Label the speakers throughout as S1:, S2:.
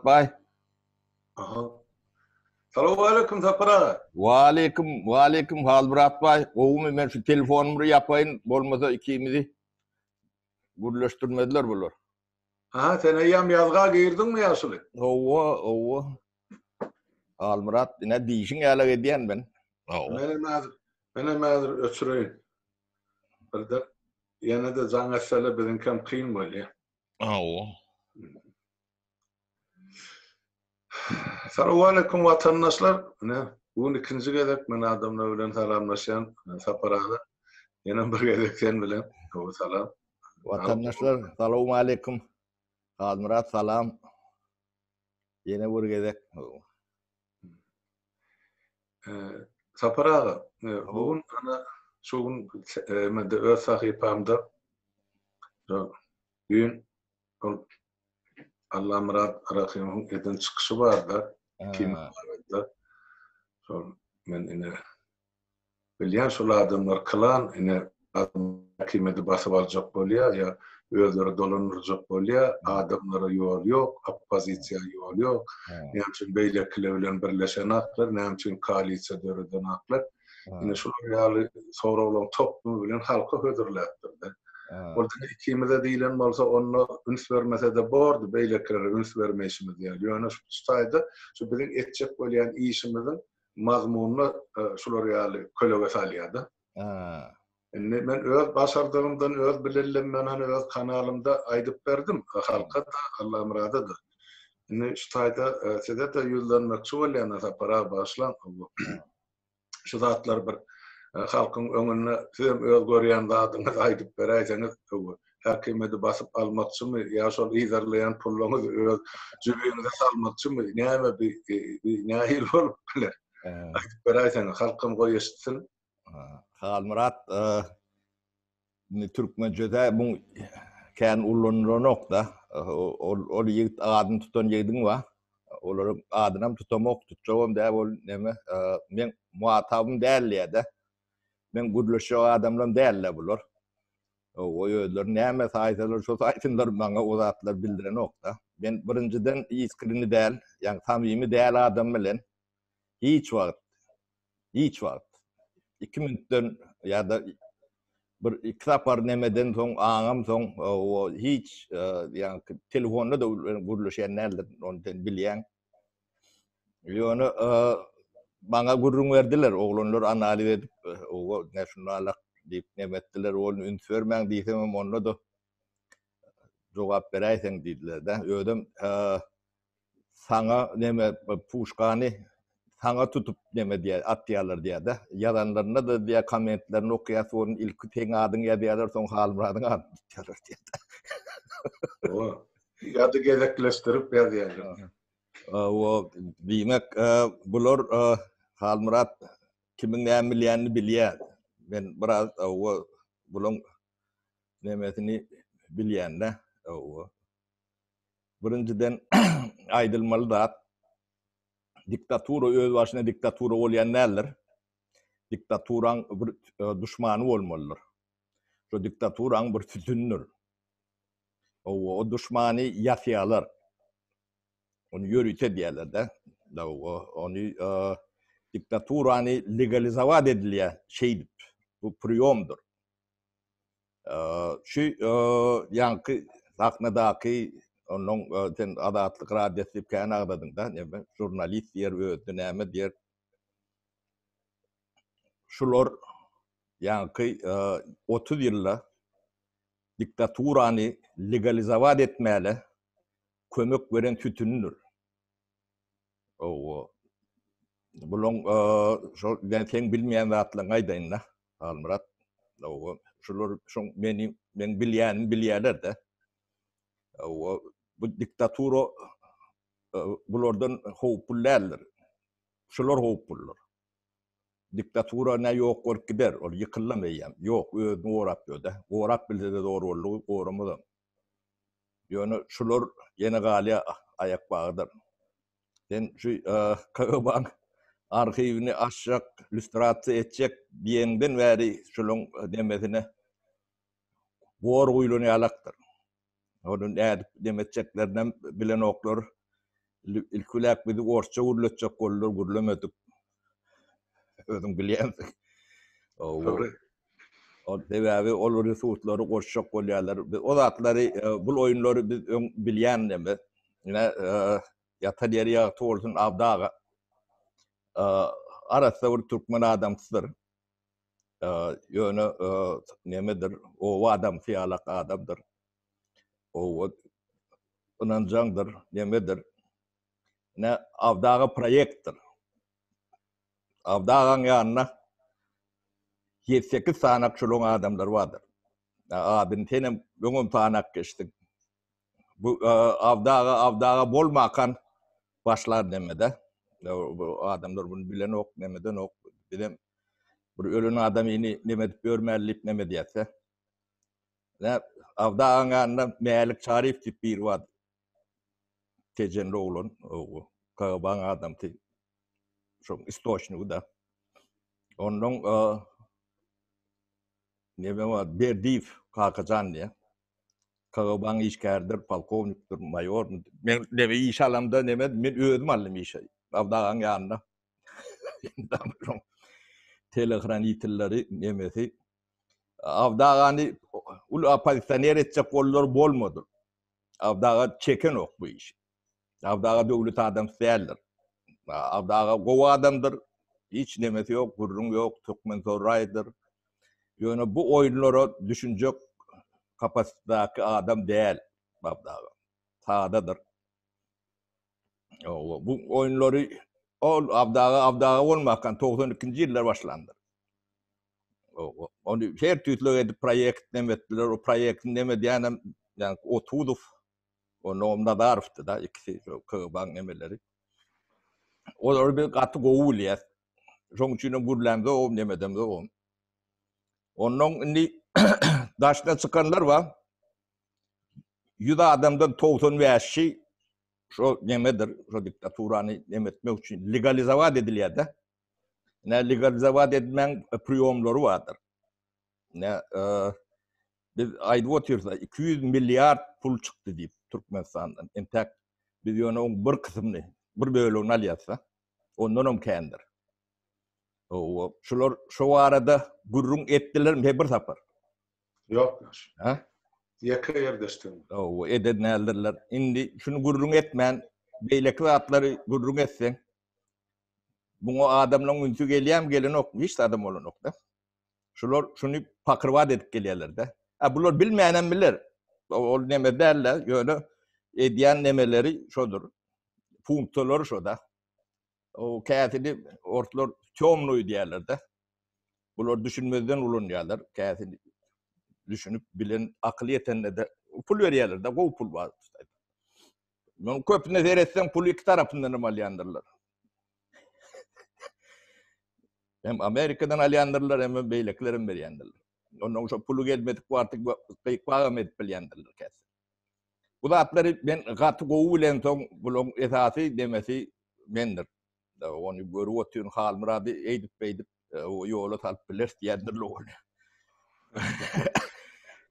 S1: Baý.
S2: Aha. Salowmaleýkim Sapar aga.
S1: Waleýkim, waleýkim Halmyrat baý. Gowumy? Men şu telefonymy bir ýapaýyn, bolmasa ikimizi gürleşdirmezler bular.
S2: Aha, sen eýýäm ýazga girdiňmi ýaşuly?
S1: Hawa, hawa. Halmyrat, ine diýşiň ýalak edýän men.
S2: Hawa. Menem häzir, menem häzir öçüreýin. Birden ýene-de jaň etseler biziňkem kyn bolýar.
S1: Hawa.
S2: Salowmaleýkum watandaşlar. Ine, bu gün ikinji gezek men adamlar bilen salamlaşýan Sapar aga. Ýene bir gezek sen bilen. Gowy salam.
S1: Watandaşlar, salowmaleýkum. Halmyrat salam. Ýene bir gezek.
S2: Sapar aga, bu gün ana şu gün mende öz sahypamda düýn ol Allamyrat Rahymowyň eden çykyşy barda, kino barada. Şol men ine bilýän şol adamlar klan ine häkimiýeti basyp aljak bolýar ýa özleri dolandyrjak bolýar, adamlara ýol ýok, oppozisiýa ýol ýok. Näme üçin beýlekiler bilen birleşenaklar, näme üçin koalisiýa döredenaklar? Ine şular ýaly soraglaryň toplumy bilen halka hödürläpdir-de. Ol diňe ikimize diýlen bolsa, onda üns bermese-de bordy, beýlekilere üns bermeýşimiz ýaly. Ýöne şu taýda şu biziň etjek bolýan işimiziň mazmunyna şular ýaly kölege salýar-da. Indi men öz başardygymdan, öz bilenlerimden hany öz kanalymda aýdyp berdim, halka-da, Allamyrada-da. Indi şu taýda size-de ýüzlenmekçi bolýan, Sapar aga, bagyşlaň. Şu zatlary bir halkyň öňünde sizem öz görýän zadyňyzy aýdyp beräýseňiz, häkimiýeti basyp almakçymy ýa şol yzarlaýan pullaryňyzy öz jübiňize salmakçymy, näme bi, nähili bolup biler? Aýdyp beräýseňiz, halkam goý eşitsin.
S1: Halmyrat, Indi türkmençede bu kän ulanylanok-da. Ol ol ýigit adyny tutan ýigidiň bar. Olaryň adynam tutamok, tutjagam däl ol neme. Men muhatabym däl diýýär-de. Men gürleşjek adamlarym däl-de bular. O özleri näme saýsalar şo saýsynlar maňa o zatlar bildirenok-da. Men birinjiden iskrini däl, ýagny samimi däl adam bilen hiç wagt Hiç wagt. 2 minutdan ýa-da bir iki sapar nemeden soň aňam soň o hiç ýa telefonda da gürleşen däldir, ony sen bilýäň. Ýöne maňa gürrüň berdiler, oglanlar analiz edip, o ne şunda alak diýip neme etdiler, ony üns bermäň diýsemem onda-da jogap beräýseň diýdiler-de. Özem saňa neme puşkany saňa tutup neme diýýär, atýarlar diýýär-de. Ýazanlarynda-da diýýär, kommentlerini okaýas, ony ilki seň adyňy ýazýarlar, soň Halmyradyň adyny tutýarlar diýýär.
S2: Hawa. Ýa-da gezekleşdirip ýazýarlar.
S1: Hawa, diýmek, bular Halmyrat kimiň näme bilýänini bilýär. Men biraz hawa, bulaň nemesini bilýän-de. Hawa. Birinjiden aýdylmaly zat, diktatura öz başyna diktatura bolýan däldir. Diktaturaň bir e, duşmany bolmalydyr. Şo diktaturaň bir sütünidir. O, o duşmany ýasýarlar. Ony ýörite diýerler-de. Ony e, diktaturany legalizowat edilýär şeýdip. Bu priýomdyr. Şu ýaňky sahnadaky onuň sen Azatlyk radiosy diýip kän agzadyň-da, neme, žurnalist diýer özüne näme diýer. Şular ýaňky 30 ýylda diktaturany legalizowat etmäle kömek beren sütünidir. Owo. Bulaň şol men seň bilmeýän zatlaryňy aýdaýyn-da, Halmyrat. Owo. Şular şoň meni meň bilýänimi bilýärler-de. Owo. Bu diktatura bulardan howply däldir. Şular howpludyr. Diktatura nä ýok bolup gider, ol ýykyldam eýýäm. Ýok, özüni gorap ýör-de. Gorap bilse-de zor boldugy, goramazam. Ýöne şular ýene galýar aýak bagydyr. Sen şu KGB-niň arhiwini açjak, lýustrasiýa etjek diýeňden bäri şulaň demesine gor guýlan ýalakdyr. Ony nädip neme etjeklerinem bilenoklar. Ilki biläk bizi orsça gürletjek boldular, gürlemedik. Özüň bilýänsiň. Ol sebäbi ol resurslary goşjak bolýarlar. Biz o zatlary, bul oýunlary biz öň bilýän neme. Ine, ýatan ýeri ýagty bolsun Abdy aga. Arassa bir türkmen adamsydyr. Ýöne nemedir, oba adamsy ýalak adamdyr. Oba ynanjaňdyr, nemedir. Ine, Abdy aga proýektdir. Abdy agaň ýanynda ýedi-sekiz sanak şolaň adamlary bardyr. Adyny senem öňem sanap geçdiň. Bu Abdy aga Abdy aga bolmakan başlar nemede. Bu adamlar bunu bilenok, nemedenok. Bizem bir ölen adamyny neme edip ýörmäli diýip neme edýäs-de. Abdy agaň ýanynda Mälik Çaryýew diýip biri bardy. Tejenli oglan, KGB-nyň adamsy. Şoň istoçnigi da. Ondan neme bar, Berdiýew Kakajan diýe. KGB-nyň işgäridir, polkownikdir, maýormy. Men neme iş alamda neme, men özüm aldym işe. Abdy agaň ýanynda. Telehranitelleri nemesi. Abdy agany uly oppozisioner etjek boldular, bolmady. Abdy aga çekenok bu işi. Abdy aga döwlet adamsy däldir. Abdy aga gowy adamdyr. Hiç nemesi ýok, gürrüň ýok, türkmen sorraýdyr. Ýöne bu oýunlara düşünjek kapasitedäki adam däl Abdy aga. Sadadyr. Bu oýunlary ol Abdy aga Abdy aga bolmakan 92-nji ýyllar başlandyr. Ony her tüýsli edip proýekt neme etdiler. O proýekti neme edýänem, ýa Otuzow, o Nom Nazarowdy da, ikisi KGB-nyň nemeleri. Olary biz gaty gowy bilýäs. Şoň üçin hem gürlämzok, neme edemzok. Ondan indi daşda çykanlar bar. 100 adamdan 95-i şo nemedir, şo diktaturany neme etmek üçin legalizowat edilýär-de. Ne legalizowat etmeň priýomlary bardyr. Ne biz aýdyp otyrys, 200 milliard pul çykdy diýip Türkmenistandan. Entäk biz ýöne oň bir kysymyny, bir bölegini alýarys-da. Ondan hem kändir. Owa, şular şo barada gürrüň etdilermi bir sapar?
S2: Ýok. Ha? Ýeke ýerde eşitdim.
S1: Owa, eden däldirler. Indi şuny gürrüň etmän, beýleki zatlary gürrüň etseň, Muňa adamlaryň ünsi gelýärmi, gelenokmy, hiç zadam bolanok-da. Şular şuny pakyrbat edip gelýärler-de. A bular bilmänem biler. Ol neme däl-de, ýöne edýän nemeleri şodur. Funksiýalary şo-da. O käsini orslar temnuý diýýärler-de. Bular düşünmezden ulanýarlar. Käsini düşünip bilen akyl ýetende-de pul berýärler-de, gowy pul bar. Munuň köpüne seretseň puly iki tarapyndan hem alýandyrlar. Hem Amerikadan alýandyrlar, hem beýlekiler hem berýändirler. Ondan şo puly gelmedik wagty gyýkbagam edip bilýändirler käsi. Bu zatlary men gaty gowy bilensoň, bularyň esasy demesi mendir. Ony görüp otyryn, Halmyrady eýdip-beýdip ýola salyp bileris diýendirler ony.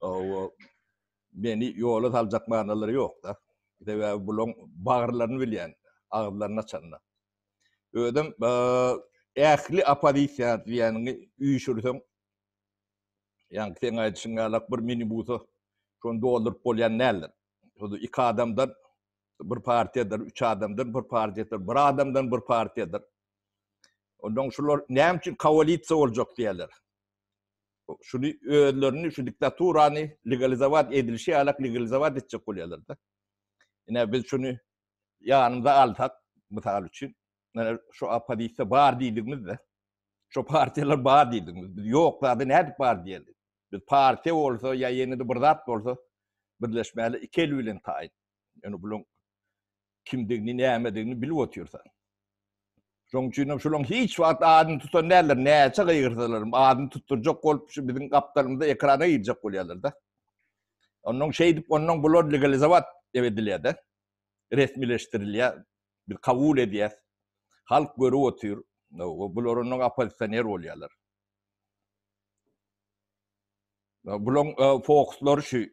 S1: Owo. Meni ýola saljak manalary ýok-da. Sebäbi bulaň bagyrlaryny bilýän, agyzlaryny açanda. Özem ähli oppozisiýa diýýäniňi üýşürseň, ýaňky seň aýdyşyň ýalak bir minibusa şony dolduryp bolýan däldir. Şo iki adamdan bir partiýadyr, üç adamdan bir partiýadyr, bir adamdan bir partiýadyr. Ondan şular näme üçin koalisiýa boljak diýýärler. Şuny özlerini şu diktaturany legalizowat edilişi ýalak legalizowat etjek bolýarlar-da. Ine biz şuny ýanymyza alsak, mysal üçin, ine şu oppozisiýa bar diýdigimizde, şu partiýalar bar diýdigimiz, biz ýok zady nädip bar diýeli? Biz partiýa bolsa ýa ýene-de bir zat bolsa birleşmäli iki el bilen taýyn. Ýöne bulaň kimdigini, nämedigini bilip otyrsa. Şonuň üçin hem şularyň hiç wagt adyny tutan däldir. Näçe gygyrsalar hem adyny tutdurjak bolup şu biziň gapdalymyzda ekrana girjek bolýarlar-da. Ondan şeýdip ondan bular legalizowat edilýär-de. Resmileşdirilýär. Biz kabul edýäs. Halk görüp otyr. Bular ondan oppozisioner bolýarlar. Bularyň e, fokuslary şu.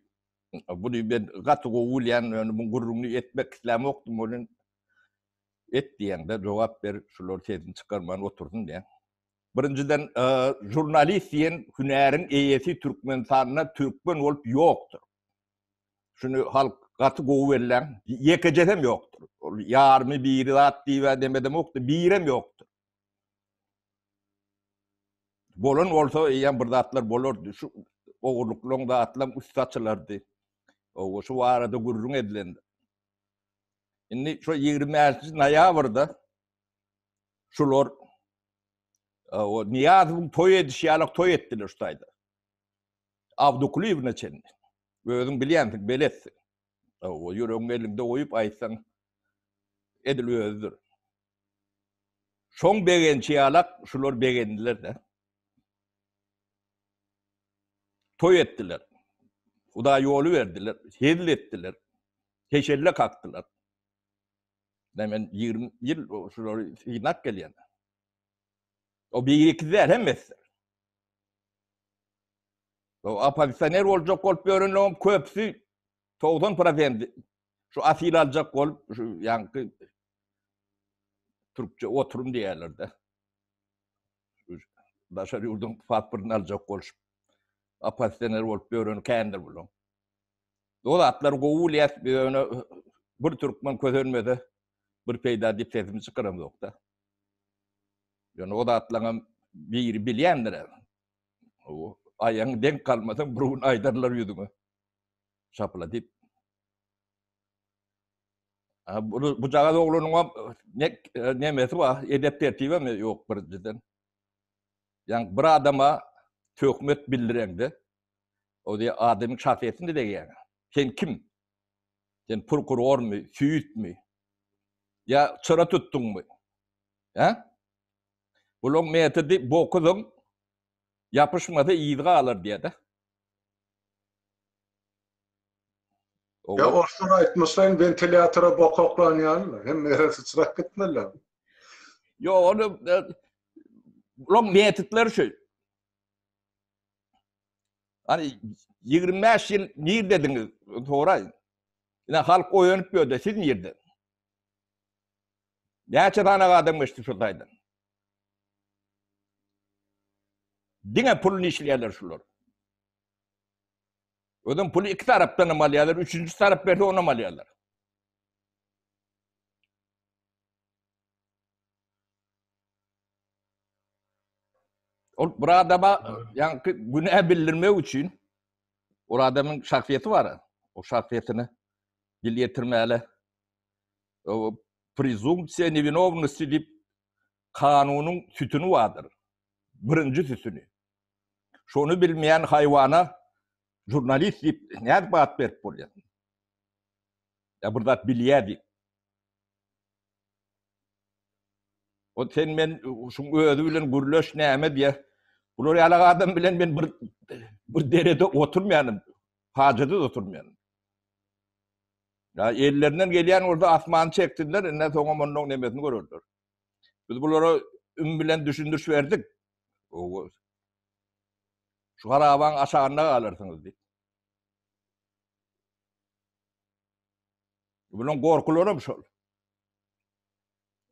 S1: Buny men gaty gowy bilýän, ýöne bu gürrüňini etmek islämokdym welin. Et diýeňde jogap ber, şular sesini çykarman otursyn diýen. Birinjiden, žurnalist diýen hünäriň eýesi Türkmenistanda türkmen bolup ýokdur. Şuny halk gaty gowy belläň. Ýekejesem ýokdur. Ol ýarymy biri zat diýibä demedemokdy, birem ýokdur. Bolan bolsa eýýäm bir zatlar bolardy. Şu ogurlyklaryň zatlaryň üsti açylardy. Owa şu barada gürrüň edilende. Indi şu 25 noýabrda şular o Niýazowyň toý edişi ýaly toý etdiler şu taýda. Abdukulyýewine çenli. Özüň bilýänsiň, beletsiň. O ýüregiňi eliňde goýup aýtsaň edil özüdir. Şoň begençi ýalak şular begendiler-de. Toý etdiler. Hudaý ýoly berdiler, hezil etdiler. Heşelle kakdylar. Men 20 ýyl şulary synap gelýän. O bir iki däl hemmesi. O oppozisioner boljak bolup ýörenleriň köpüsi 90 prosenti şu asyl aljak bolup şu ýaňky türkçe oturum diýerler-de. Daşary ýurduň pasportyny aljak bolşup oppozisioner bolup ýören kändir bulaň. O zatlar gowy bilýäs, biz ýöne bir türkmen kösenmese bir peýda diýip sesimizi çykaramzok-da. Ýöne o zatlaryňam biri bilýändir. O aýagyň deň galmasaň bir gün aýdarlar ýüzüňe. Şapla diýip. Ha, bu bu jagaz oglanyňam ne nemesi bar, edep tertibem ýok birinjiden. Ýa bir adama töhmet bildireňde, o diýe adamyň şahsyýetine degýäň. Sen kim? Sen prokurormy, süýtmi? Ýa çyra tutduňmy? Hä? Bulaň metody bokuzyň ýapyşmasa yzy galar diýýär-de.
S2: Ýa orslar aýtmyşlaýyn wentilýatora bok oklan ýaly, hemme ýere syçrap gitmeli.
S1: Ýok, ony e, bulaň metodlary şu. Hani 25 ýyl nirdediňiz? Soraýyn. Ine halk oýanyp ýörde, siz nirde? Näçe sany adam geçdi şu taýdan? Diňe puluny işleýärler şular. Özem puly iki tarapdan hem alýarlar, üçünji tarap berse onam alýarlar. Ol bir adama ýaňky günä bildirmek üçin ol adamyň şahsyýeti bar. O şahsyýetine dil ýetirmäle prezumpsiýa newinownosti diýip kanunyň sütüni bardyr. Birinji sütüni. Şony bilmeýän haýwana žurnalist diýip nädip at berip bolýar? Ýa bir zat bilýär diýip. O sen men şuň özi bilen gürleş näme diýe. Bular ýaly adam bilen men bir bir derede oturmaýanym. Hajada oturmaýanym. Ya ellerinden gelýän bolsa asmany çeksinler, indi soňam ondan nemesini görerler. Biz bulara üm bilen düşündiriş berdik. Şu harabaň aşagynda galarsyňyz diýip. Bularyň gorkularam şol.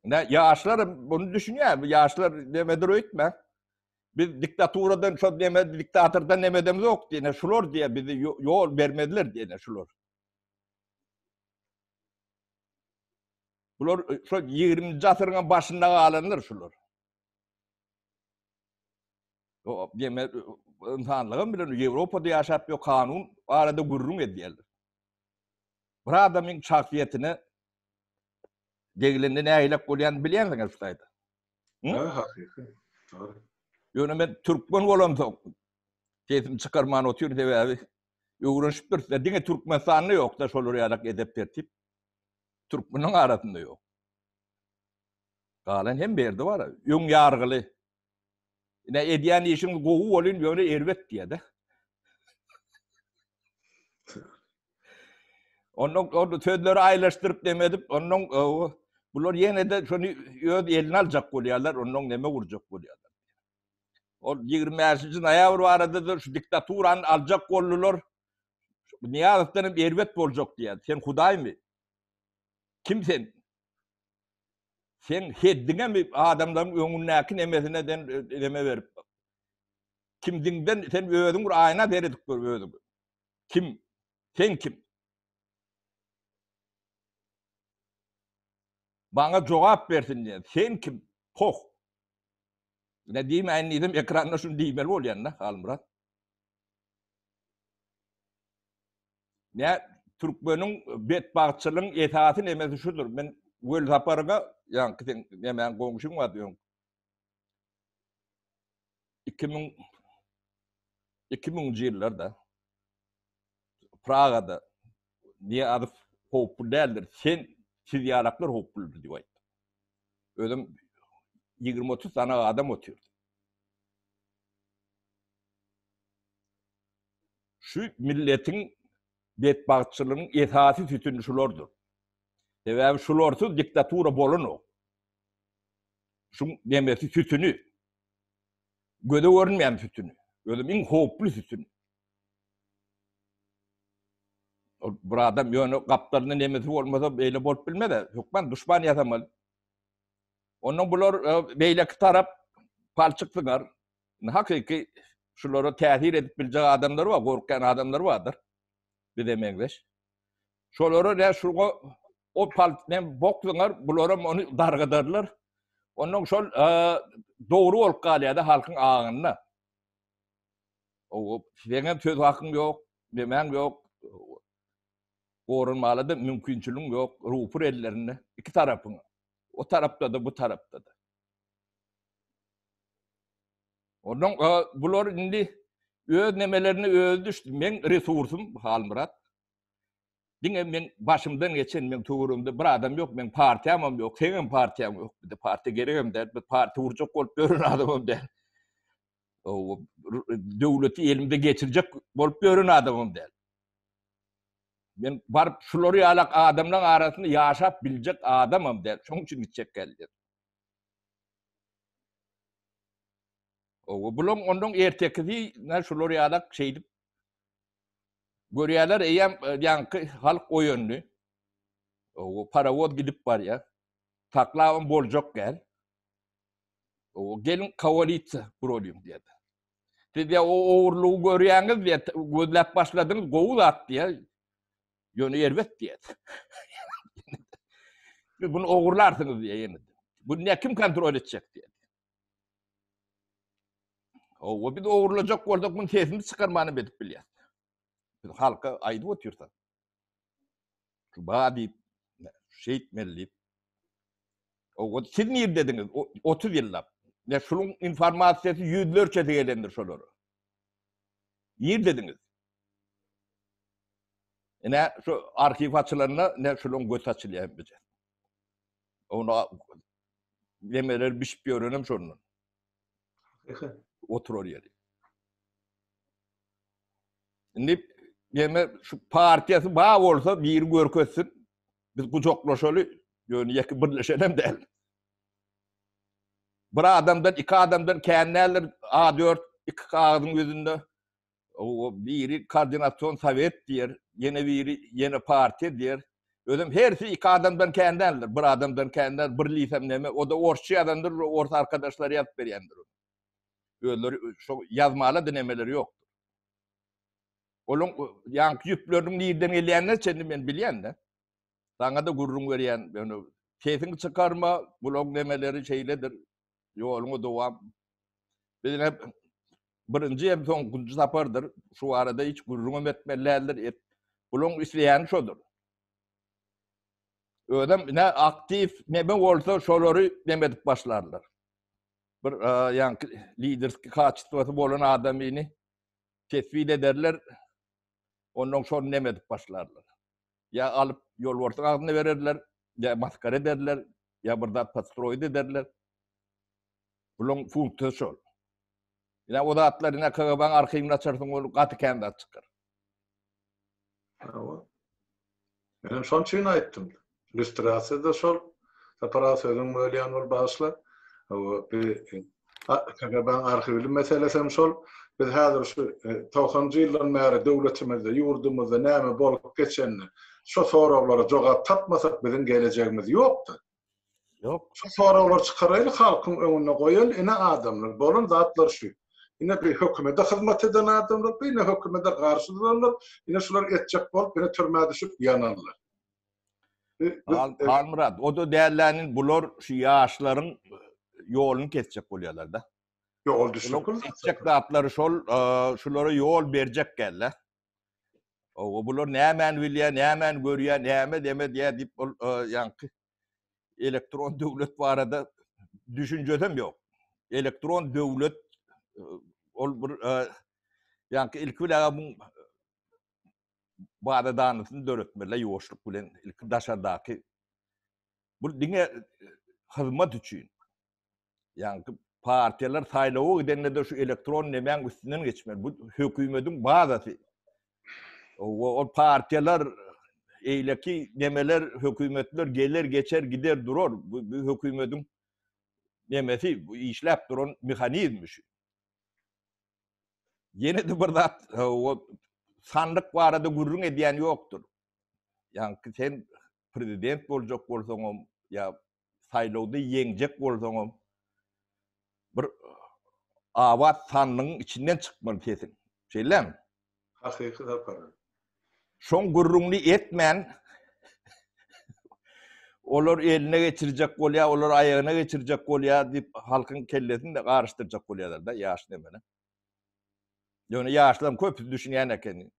S1: Ne ýaşlar bunu düşünýär. Bu ýaşlar nemedir öýtme. Biz diktaturadan şo neme diktatordan nemedemiz ýok diýene şular diýe bizi ýol bermediler diýene şular. Bular şo 20-nji asyryň başynda galanlar şular. O deme insanlygam bilen Ýewropada ýaşap ýok kanun barada gürrüň edýärler. Bir adamyň şahsyýetine degilende nähilek bolýanyny bilýänsiňiz şu taýda.
S2: Ha, hakyky. Dogry.
S1: Ýöne men türkmen bolamsoň sesimi çykarman otyryn sebäbi öwrenişipdiris. Diňe Türkmenistanda ýok-da şolar ýalak edep tertip. Türkmeniň arasynda ýok. Galan hem berdi bar. Öň ýargyly. Ine edýän işiň gowy bolyn ýöne erbet diýýär-de. Ondan o sözleri aýlaşdyryp neme edip, ondan bular ýene-de şony öz eline aljak bolýarlar, ondan neme gurjak bolýarlar. Ol 25-nji noýabr barada-da şu diktaturany aljak boldular. Nyýazowdan hem erbet boljak diýýär. Sen hudaýmy? Kim sen? Sen heddiňe mi adamlaryň öňündäki nemesine den neme berip. Kimdiňden sen özüň bir aýna seredip gör özüňi. Kim? Sen kim? Maňa jogap bersin diýen. Sen kim? Poh. Ne diýmäýin diýsem ekranda şuny diýmeli bolýan-da, Halmyrat. Ne türkmeniň betbagtçylygyň esasy nemesi şudur. Men Welsaparyňa, ýaňky sen nemäň goňşyň bardy öň. 2000 2000-nji ýyllarda Pragada Nyýazow howply däldir, sen, siz ýalaklar howpludyr diýip aýtdy. Özem 20-30 sany adam otyrdy. Şu milletiň betbagtçylygyň esasy sütüni şulardyr. Sebäbi şularsyz diktatura bolanok. Şuň nemesi sütüni. Göze görünmeýän sütüni. Özem iň howply sütüni. Ol bir adam ýöne gapdalynda nemesi bolmasa beýle bolup bilmez. Hökman duşman ýasamaly. Ondan bular e, beýleki tarap palçyk zyňar. Hakyky şulara täsir edip biljek adamlar bar, gorkýan adamlar bardyr. Bize meňzeş. Şolara ne şuňa o pal nem bok zyňar, bularam ony dargadarlar. Ondan şol e, dogry bolup galýar-da halkyň aňynda. O seňem söz hakyň ýok, nemäň ýok. Goranmaly-da mümkinçiligiň ýok, rupur ellerinde iki tarapyň. O tarapda-da, bu tarapda-da. Ondan bular indi öz nemelerine özi düşdi. Meň resursum Halmyrat. Diňe men başymdan geçen meň töweregimde bir adam ýok, meň partiýamam ýok, seňem partiýaň ýok. Bize partiýa geregem däl, biz partiýa gurjak bolup ýören adamam däl. Döwleti elimde geçirjek bolup ýören adamam däl. Men baryp şular ýalak adamlaryň arasynda ýaşap biljek adamam däl. Şonuň üçin gitjek geldim. Owa, bulaň ondan ertekisi ne şular ýalak şeýdip görýärler, eýýäm e, ýaňky halk oýandy. Owa, parowoz gidip barýar. Saklabam boljak gel. Owa, geliň koalisiýa guralyň diýdi. Siz ýa o ogurlygy görýäňiz diýe, gözläp başladyňyz, gowy zat diýe. Ýöne erbet diýe. Siz bunu ogurlarsyňyz diýe ýene. Bu ne kim kontrol etjek diýe. Owa, biz ogurlajak bolsak, bunu sesimizi çykarmany edip bilýäs. Biz halka aýdyp otyrsak. Şu ba diýip, şeýtmeli diýip. Owa, siz nirdediňiz 30 ýyllap? Ne şunuň informasiýasy ýüzlerçesi gelendir şolara. Nirdediňiz? Ine şu arhiw açylanda ne şularyň gözi açylýar hemmesi. Ona nemeler bişip ýörenem şondan. Oturar ýeri. Indi neme şu partiýasy bar bolsa biri görkezsin. Biz gujaklaşaly, ýöne ýeke birleşenem däl. Bir adamdan, iki adamdan kän däldir. A4 iki kagyzyň ýüzünde O biri koordinasion sowet diýer, ýene biri ýene partiýa diýer. Özem hersi iki adamdan kän däldir, bir adamdan kän däl, bir lisem neme, o-da orsça ýazandyr, ors arkadaşlary ýazyp berýändir ony. Özleri şo ýazmala-da nemeleri ýokdur. Olaň ýaňky ýüpleriniň nirden gelýänine çenli men bilýän-de. Saňa-da gürrüň berýän, ýöne sesiňi çykarma, bulaň nemeleri şeýledir, ýoluňa dowam. Biz hep birinji hem soňkunjy sapardyr, şu barada hiç gürrüňem etmeli däldir, et. Bulaň isleýäni şodur. Özem ne aktiw neme bolsa şolary neme edip başlarlar. Bir ýaňky liderski kaçestwasy bolan adamyny tesbit ederler, ondan şony neme edip başlarlar. Ýa alyp ýolbarsyň agzyna bererler, ýa maskara ederler, ýa bir zat podstroýit ederler. Bulaň funksiýasy şol. Ine o zatlar ine KGB-niň arhiwini açarsyň ol gaty kän zat çykar.
S2: Hawa. Menem şonuň üçin aýtdym. Lýustrasiýa-da şol. Sapar aga sözüňi bölýän bol bagyşla. Hawa, bi KGB-niň arhiwli meselesi hem şol. Biz häzir şu togsanynjy ýyldan bäri döwletimizde, ýurdumyzda näme bolup geçenini, şo soraglara jogap tapmasak biziň gelejegimiz ýokdur.
S1: Ýok.
S2: Şu soraglary çykaraýly halkyň öňünde goýaly ine adamlar bolan zatlar şu. Ine bir hökümede hyzmat eden adamlar bu ine hökümede garşy duranlar ine şular etjek bolup ine türmä düşüp ýananlar.
S1: Halmyrat o-da dällänin bular şu ýaşlaryň ýoluny kesjek bolýarlar-da.
S2: Ýok ol düşnükli.
S1: Etjek zatlary şol şulara ýol berjek gelle. O bular nämäni bilýär, nämäni görýär, näme deme diýär diýip ol ýaňky elektron döwlet barada düşünjesem ýok. Elektron döwlet ol bir ýaňky ilki bilen bu baza danysyny döretmeli ýuwaşlyk bilen ilki daşardaky bu diňe hyzmat üçin. Ýaňky partiýalar saýlawa gidende-de şu elektron nemäň üstünden geçmeli. Bu hökümediň bazasy. Ol partiýalar eýleki nemeler, hökümetler geler, geçer, gider durar. Bu, bu hökümediň nemesi, bu işläp duran mehanizmi şu. Ýene-de bir zat, o sandyk barada gürrüň edýän ýokdur. Ýaňky sen prezident boljak bolsaňam, ýa saýlawda ýeňjek bolsaňam bir abat sandygyň içinden çykmaly sesiň. Şeýlemi?
S2: Hakyky Sapar.
S1: Şoň gürrüňini etmän olar eline geçirjek bolýar, olar aýagyna geçirjek bolýar diýip halkyň kellesini de garyşdyrjak bolýarlar-da ýaş nemene. Ýöne ýaşlaryň köpüsi düşünýän ekeni.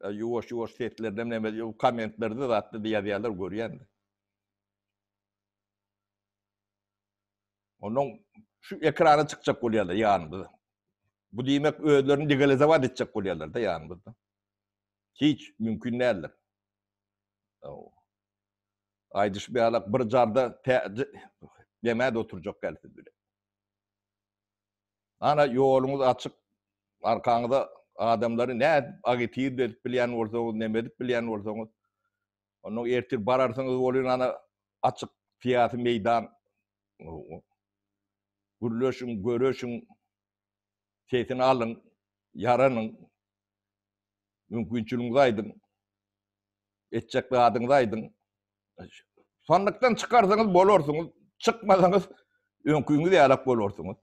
S1: Ýuwaş-ýuwaş seslerden neme kommentlerde zatda ýazýarlar görýän. Ondan şu ekrana çykjak bolýarlar ýanymyzda. Bu diýmek özlerini legalizowat etjek bolýarlar da ýanymyzda. Hiç mümkin däldir. Aýdyşyp ýalak bir jarda demä oturjak gel siz bile. Ana ýoluňyz açyk, arkaňyza adamlary nädip agitir edip bilýän bolsaňyz, neme edip bilýän bolsaňyz, ondan ertir bararsyňyz welin ana açyk syýasy meýdan gürleşiň, göreşiň, sesini alyň, ýaranyň, mümkinçiligiňizi aýdyň, etjek zadyňyzy aýdyň. Sandykdan çykarsaňyz bolarsyňyz, çykmasaňyz öňküňiz ýalak bolarsyňyz.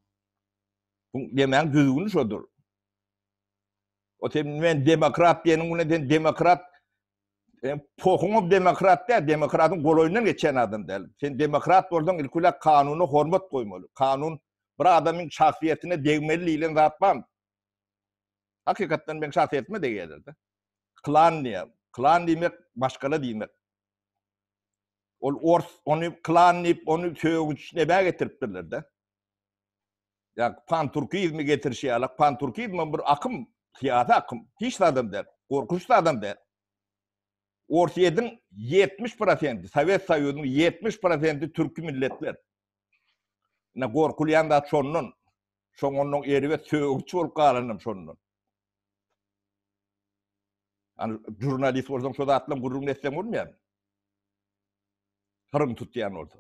S1: Bu demäň düzgüni şodur. O sen men demokrat diýeniň bilen sen demokrat sen pohuň demokrat däl, demokratyň golaýyndan geçýän adam däl. Sen demokrat bolsaň ilki bilen kanuna hormat goýmaly. Kanun bir adamyň şahsyýetine degmeli diýlen zat barmy? Hakykatdan meň şahsyýetime degýärler-de. Klan diýýär. Klan diýmek maşgala diýmek. Ol ors ony klan diýip, ony sögünç nebä getiripdirler-de. Ýa panturkizmi getirişi ýaly, panturkizm bir akym, syýasy akym, hiç zadam däl, gorkunç zadam däl. Orsýetiň 70 prosenti, Sowet Soýuzynyň 70 prosenti türki milletler. Ine gorkulýan zat şondan. Şoň ondan erbet sögünç bolup galanam şondan. Hani jurnalist bolsaň şo zatlaryň gürrüňini etseň bolmaýarmy? Hyryň tutýan bolsa.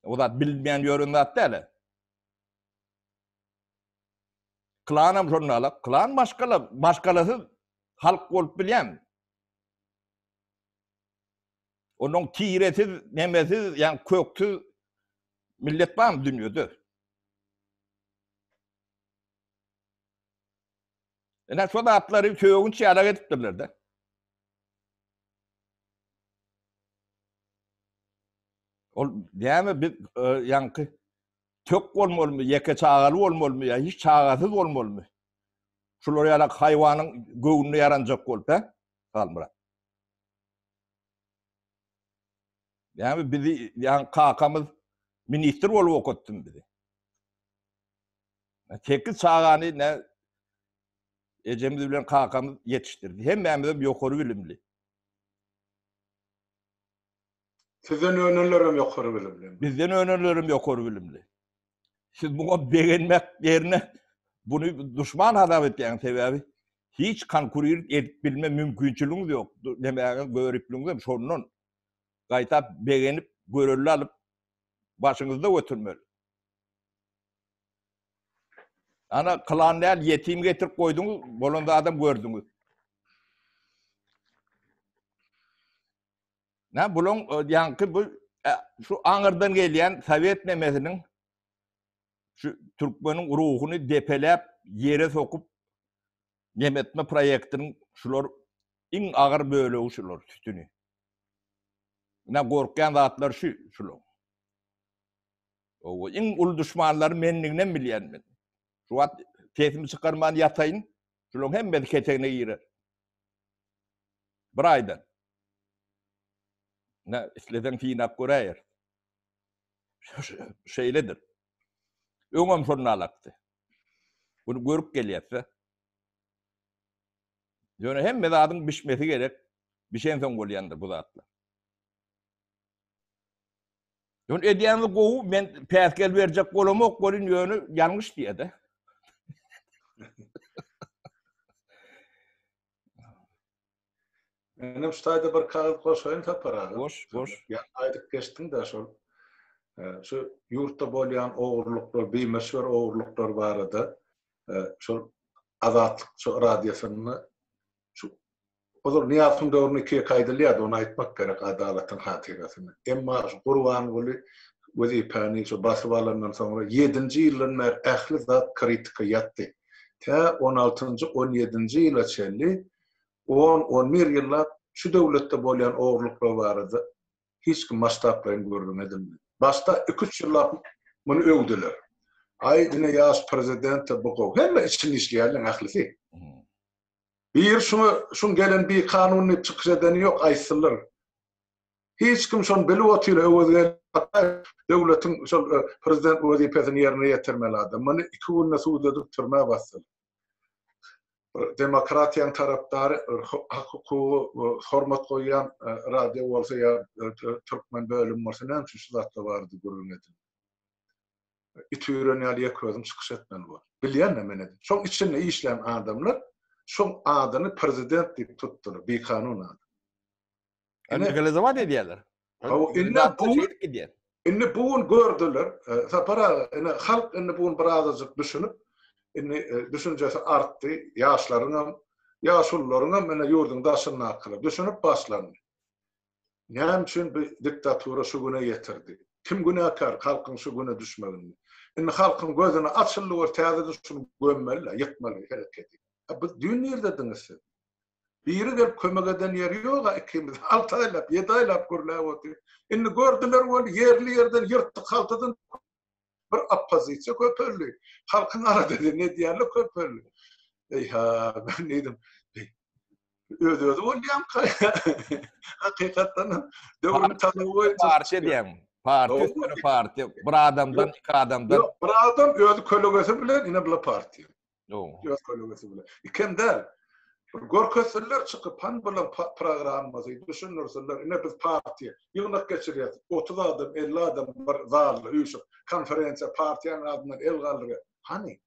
S1: O zat bilinmeýän ýören zat däl. Klanam şonda alak. Klan maşgala, maşgalasyz halk bolup bilýän. Onuň tiresiz, nemesiz, ýa köksüz millet barmy dünýede? Ine şo zatlary sögünç ýalak edipdirler-de. Ol näme biz e, ýaňky tök bolmalymy, ýeke çagaly bolmalymy ýa hiç çagasyz bolmalymy? Şular ýalak haýwanyň göwnüne ýaranjak bolup, hä? Halmyrat. Ýa bizi ýa kakamyz ministr bolup okatdym bizi. 8 çagany ne ejemiz bilen kakamyz ýetişdirdi. Hemmämiz hem ýokary bilimli.
S2: Sizden önenler hem ýokary bilimli.
S1: Bizden önenler hem ýokary bilimli. Siz muňa begenmek ýerine buny duşman hasap etýäňiz sebäbi hiç konkurir edip bilme mümkinçiligiňiz ýok. Demäge göripligiňiz hem şondan. Gaýtap begenip görelde alyp başyňyzda götürmeli. Ana klan däl ýetim getirip goýduňyz, bolan zadam gördüňiz. Nä bulaň ýaňky bu şu aňyrdan gelýän sowet nemesiniň şu türkmeniň ruhuny depeläp ýere sokup nemetme proýektiniň şular iň agyr bölegi şular sütüni. Ine gorkýan zatlar şu şular. Owa iň uly duşmanlary menliginem bilýän men. Şu wagt sesimi çykarman ýataýyn, şularyň hemmesi ketegine girer. Bir aýdan. Ne isleseň synap göräýer. Şeýledir. Öňem şonda alakdy. Bunu görüp gelýärse. Ýöne hemme zadyň bişmesi gerek. Bişensoň bolýandyr bu zatlar. Ýöne edýäniňiz gowy, men päsgel berjek bolamok welin ýöne ýalňyş diýýär-de.
S2: Menem şu taýda bir kagyz goşaýyn Sapar aga.
S1: Goş, goş.
S2: Ýa aýdyp geçdiň-de şol. Şu ýurtda bolýan ogurlyklar, bimöçber ogurlyklar barada şol Azatlyk şu radiosynda şu Ozal Nyýazowyň döwründe iki-ýeke aýdylýardy, ony aýtmak gerek adalatyň hatyrasyna. Emma şu Gurbanguly wezipäni şu basyp alandan soňra ýedinji ýyldan bäri ähli zat kritika ýatdy. Tä on altynjy, on ýedinji ýyla çenli on, on bir ýyllap şu döwletde bolýan ogurlyklar barada hiç kim masştablaýyn gürrüň edilmedi. Başda iki-üç ýyllap muny öwdüler. Aý, ine ýaş prezident-de bu gowy. Hemme içini işleýärler ählisi. Biri şuňa şuň gelen bikanun diýip çykyş edeni ýok, aýtsynlar. Hiç kim şony bilip otyr, Öwezgeldi Ataýew döwletiň şol prezident wezipesini ýerine ýetirmeli adam. Muny iki günde sud edip türmä basdylar. Bir demokratiýanyň tarapdary, hak-hukuga hormat goýýan radio bolsa ýa türkmen bölümi bolsa näme üçin şu zatlar barada gürrüň edilmedi? It üýren ýaly ýeke özüm çykyş etmeli boldy. Bilýän-de men edip. Şoň içinde işlän adamlar şoň adyny prezident diýip tutdular, bikanun adam.
S1: Ine legalizowat edýärler.
S2: Indi bu indi bu gün gördüler. E, Sapar aga, ine halk indi bu gün birazajyk düşünip, indi e, düşünjesi artdy. Ýaşlaryň hem, ýaşulularyň hem ine ýurduň daşyndakylar düşünip başlandy. Näme üçin bu diktatura şu güne ýetirdi? Kim günäkär halkyň şu güne düşmeginde? Indi halkyň gözüni açyldy we täzeden şuny gömmeli, ýykmaly hereketi. Bu düýn nirdediňiz siz? Biri gelip kömek eden ýeri ýog-a ikimiz alty aýlap, ýedi aýlap gürläp otyr. Indi gördüler weli ýerli-ýerden ýyrtdyk haltadan bir oppozisiýa köpeldi. Halkyň aladasyny edýänler köpeldi. Eý-ha, men diýdim, öz-özi bolýamka? Hakykatdan hem döwrüň talaby
S1: boýunça. Partiýa diýýäň. Partiýa üstüne partiýa. Bir adamdan, iki adamdan.
S2: Ýok, bir adam özi kölegesi bilen ine bular partiýa. Öz kölegesi bilen. Ikem däl. Bir görkezsinler çykyp, hany bular programmasy, düşündirsinler, ine biz partiýa, ýygnak geçirýäs, 30 adam, 50 adam bir zalda üýşüp, konferensiýa, partiýanyň adyndan el galdyrýar. Hany?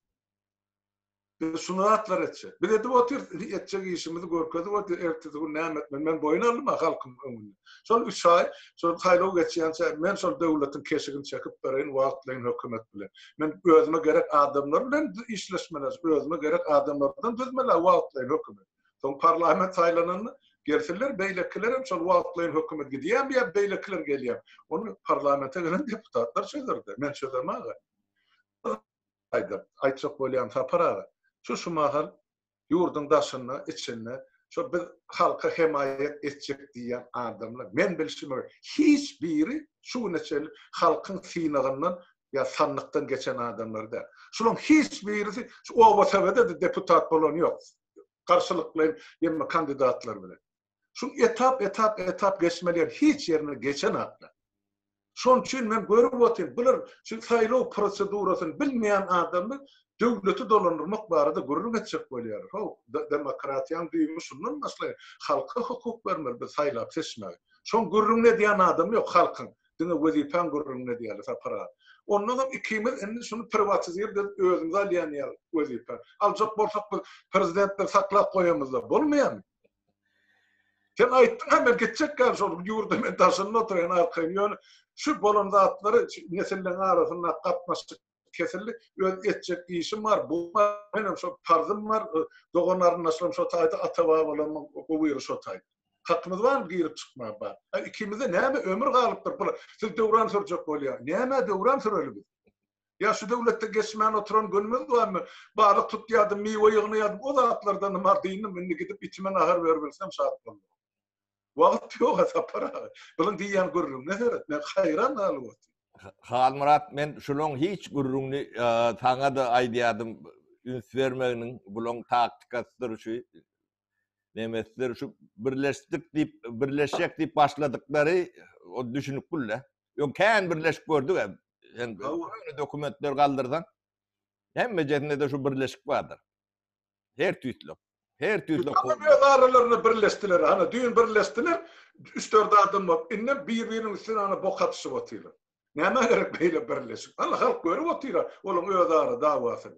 S2: Biz şuny zatlar etjek. Biz edip otyrys, etjek işimizi görkezip otyrys, ertesi gün näme etmeli, men boýun aldym-a halkyň öňünde. Şol üç aý, şol saýlaw geçýänçä men şol döwletiň keşigini çekip bereýin wagtlaýyn hökümet bilen. Men özüme gerek adamlar bilen işleşmeli, özüme gerek adamlardan düzmeli wagtlaýyn hökümet. Soň parlament saýlananda gelsinler beýlekiler hem şol wagtlaýyn hökümet gidýärmi ýa beýlekiler gelýärmi? Ony parlamente gelen deputatlar çözerde, men çözemag-a. Aýdyp, aýtjak bolýan Sapar aga, şu şu mahal ýurduň daşynda, içinde şo biz halka hemaýat etjek diýýän adamlar, men bilşime görä, hiç biri şu güne çenli halkyň synagyndan ýa sandykdan geçen adamlar däl. Şularyň hiç birisi şu oba sowede-de deputat bolany ýok, garşylyklaýyn ýa kandidatlar bilen. Şuň etap etap etap geçmeli ýeri hiç ýerine geçenaklar. Şonuň üçin men görüp otyryn, bular şu saýlaw prosedurasyny bilmeýän adamlar döwleti dolandyrmak barada gürrüň etjek bolýarlar. How, demokratiýanyň düýbi şundan başlaýar. Halka hukuk bermeli biz saýlap seçmäge. Şoň gürrüňini edýän adam ýok halkyň. Diňe wezipäň gürrüňini edýärler Sapar aga. Ondan soň ikimiz indi şuny priwatizir edip özümize alýan ýaly wezipe. Aljak bolsak biz prezidentleri saklap goýamyzda bolmaýarmy? Sen aýtdyň-a men gitjek ýaly şol ýurda men daşynda oturaýyn arkaýyn ýöne şu bolan zatlary nesilleň arasynda gatnaşyk kesildi öz etjek işim bar bu menem şo parzym bar dogan garyndaşlarym şo taýda ata babalarymyň gubyry şo taýda. Hakymyz barmy girip çykmaga? Bar. A ikimizde näme ömür galypdyr? Bular siz döwran sürjek bolýar. Nämä döwran süreli biz? Ýa şu döwletde geçmän oturan günümiz barmy? Balyk tutýardym, miwe ýygnaýardym, o zatlardan hem dyndym, indi gidip itime nahar beribilsem şat bolaryn. Wagt ýok-a Sapar aga. Bulaň diýýän gürrüňine seret, men haýran galyp otyryn.
S1: Halmyrat men şulaň hiç gürrüňini saňa-da aýdýardym, üns bermeginiň bulaň taktikasydyr şu nemesler şu birleşdik diýip, birleşjek diýip başladyklary o düşünip gül-de. Öň kän birleşip gördük hem. Sen köne dokumentleri galdyrsaň, hemmejesinde-de şu birleşik bardyr. Her tüýsli. Her tüýsli.
S2: Tamam öz aralarynda birleşdiler. Hana düýn birleşdiler. 3-4 adam bolup, indi bir-biriniň üstüne hana bok atyşyp otyrlar. Nämä gerek beýle birleşik? Hana halk görüp otyr, olaryň öz ara dawasyny.